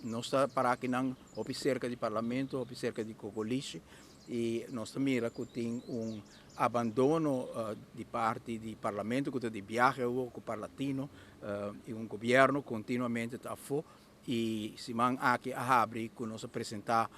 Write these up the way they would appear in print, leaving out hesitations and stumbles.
Nos ta para akinan hopi serka di Parlamento, hopi serka di Cocolishi i nos ta mira ku tin un abandono di parti di Parlamento ku ta di biahe awor ku Parlatino i un gobièrnu kontinuamente ta afó i siman aki a habri ku nos a presentá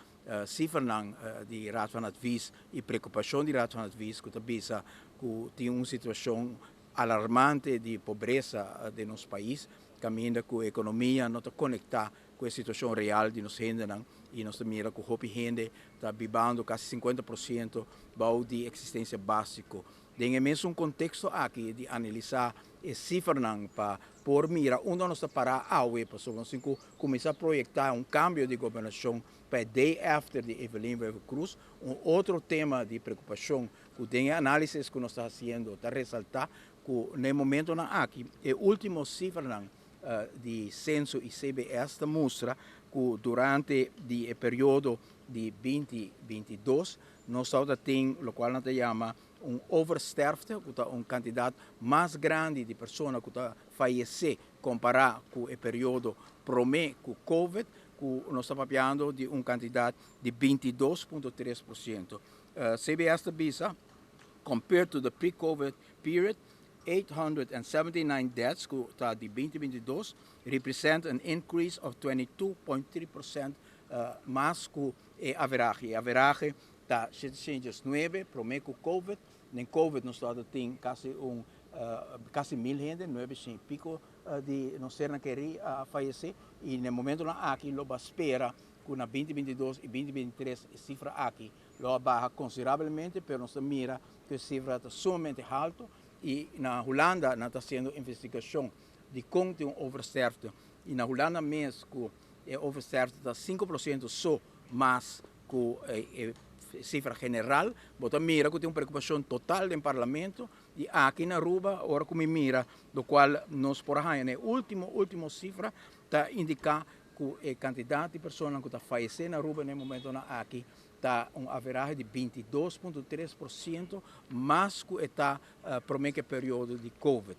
sifranan di Raad van Advies i preokupashon di Raad van Advies ku ta bisa ku tin un situashon alarmante di pobresa den nos pais, kaminda ku ekonomia no ta konektá ku e situashon real di nos hendenan i nos ta mira ku hopi hende ta bibando kasi 50% bou di eksistensia básiko. Den e mesun konteksto aki di analisá e sifranan pa por mira unda nos ta pará awe pasobra nos tin ku kuminsá proyektá un kambio di gobernashon pa e day after di Evelyn Wever-Croes. Un otro tema di preokupashon ku den e análisis ku nos ta hasiendo ta resaltá ku na e momentonan aki e último sifranan di Censo i CBS ta mustra ku durante di e periodo di 2022 nos tabata tin lokual nan ta yama un oversterfte, ku ta un kantidat mas grandi di persona ku ta fayesé kompará ku e periodo promé ku Covid, ku nos ta papiando di un kantidat di 22.3%. CBS ta bisa, compared to the pre-Covid period, 879 deaths ku ta di 2022 represent an increase of 22.3% mas ku e averahe. E averahe ta 709 promé ku Covid. Den Covid nos tabatin kasi 1000 hende, 900 i piko di nos sernan kerí a fayesé i na e momentonan aki lo ba spera ku na 2022 i 2023 e sifra aki lo a baha konsiderablemente, pero nos ta mira ku e sifra ta sumamente haltu i na Hulanda nan ta hasiendo investigashon di kon tin un oversterfte i na Hulanda mes ku e oversterfte ta 5% so mas ku e sifra general, bo ta mira ku tin un preokupashon total den parlamento i aki na Aruba ora ku mi mira lokual nos por a haña na e ultimo ultimo sifra ta indiká ku e kantidat di personanan ku ta fayesé na Aruba na e momentonan aki ta un averahe di 22.3% mas ku e ta promé ku e periodo di Covid.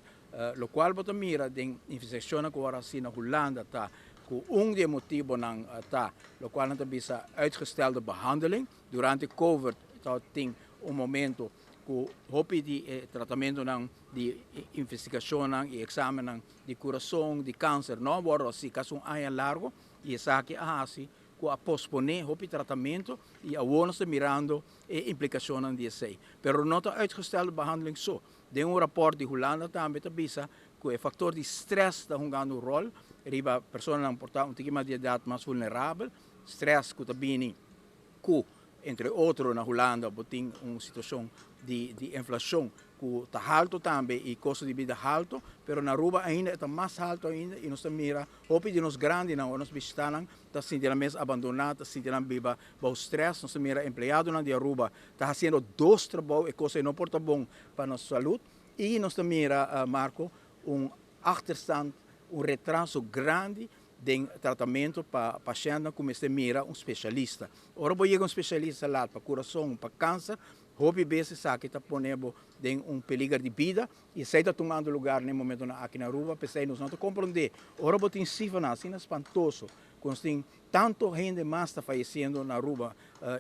Lokual bo ta mira den investigashonnan ku wòrdu hasi na Hulanda ta ku un di e motibonan ta lokual nan ta bisa uitgestelde behandeling. Durante Covid tabatin un momento ku hopi di e tratamentonan di investigashonnan i eksamennan di kurason, di kanser no a wòrdu hasi kasi un aña largu i esaki a hasi ku a posponé hopi tratamentu i awor nos ta mirando e implikashonnan di esei. Pero no ta uitgestelde behandeling so. Den un rapòrt di Hulanda tambe ta bisa ku e faktor di strès ta hungando un ròl riba personanan por ta un tiki mas di edat mas vulnerabel. Strès ku ta bini ku entre otro na Hulanda bo tin un situashon di inflashon ku ta haltu tambe i kosto di bida haltu, pero na Aruba ainda e ta mas haltu ainda i nos ta mira hopi di nos grandinan ora nos bishita nan ta sinti nan mes abandoná, ta sinti nan biba bou strès. Nos ta mira empleadonan di Aruba ta hasiendo dos trabou, e kos ei no por ta bon pa nos salud. I nos ta mira, Marco, un achterstand, un retraso grandi den tratamentu pa pashèntnan ku mester mira un spesialista. Ora bo yega un spesialista lat pa kurason, pa kanser, hopi bes esaki ta pone bo den un peliger di bida i esei ta tumando lugar na e momentonan aki na Aruba. P'esei nos no ta komprondé ora bo tin sifranan asina spantoso ku nos tin tantu hende mas ta fayesiendo na Aruba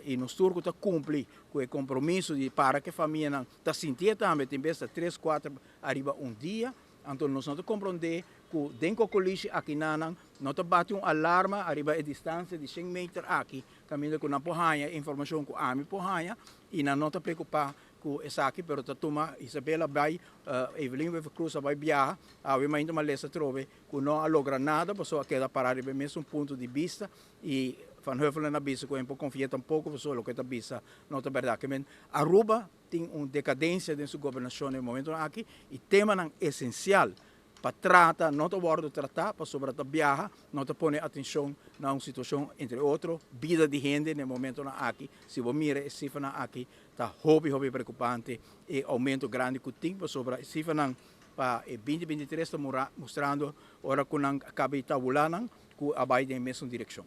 i nos tur ku ta kumpli ku e kompromiso di para ku e famianan ta sintié tambe tin bes ta tres, kuater ariba un dia. Anto nos no ta komprondé ku den Kokolishi akinanan no ta bati un alarma ariba e distansia di shen meter aki kaminda ku nan por haña e informashon ku ami por haña i nan no ta preokupá ku esaki pero ta tuma Isabel a bai Evelyn Wever-Croes a bai biaha awe mainta malesa atrobe ku no a logra nada pasobra a keda pará riba e mesun punto di bista i Van Huffelen a bisa ku e por konfia tampoko pasobra loke e ta bisa no ta bèrdat. Ke men Aruba tin un decadencia den su gobernacion na e momentonan aki y temanan esencial pa trata no ta wordo trata pasobra ta biaha, no ta pone atencion na un situacion entre otro bida di hende na e momentonan aki. Si bo mira e cifranan aki ta hopi hopi preocupante e aumento grandi cu tin pasobra e cifranan pa e 2023 ta mustrando ora cu nan a caba di tabula nan cu a bay den e mesun direccion.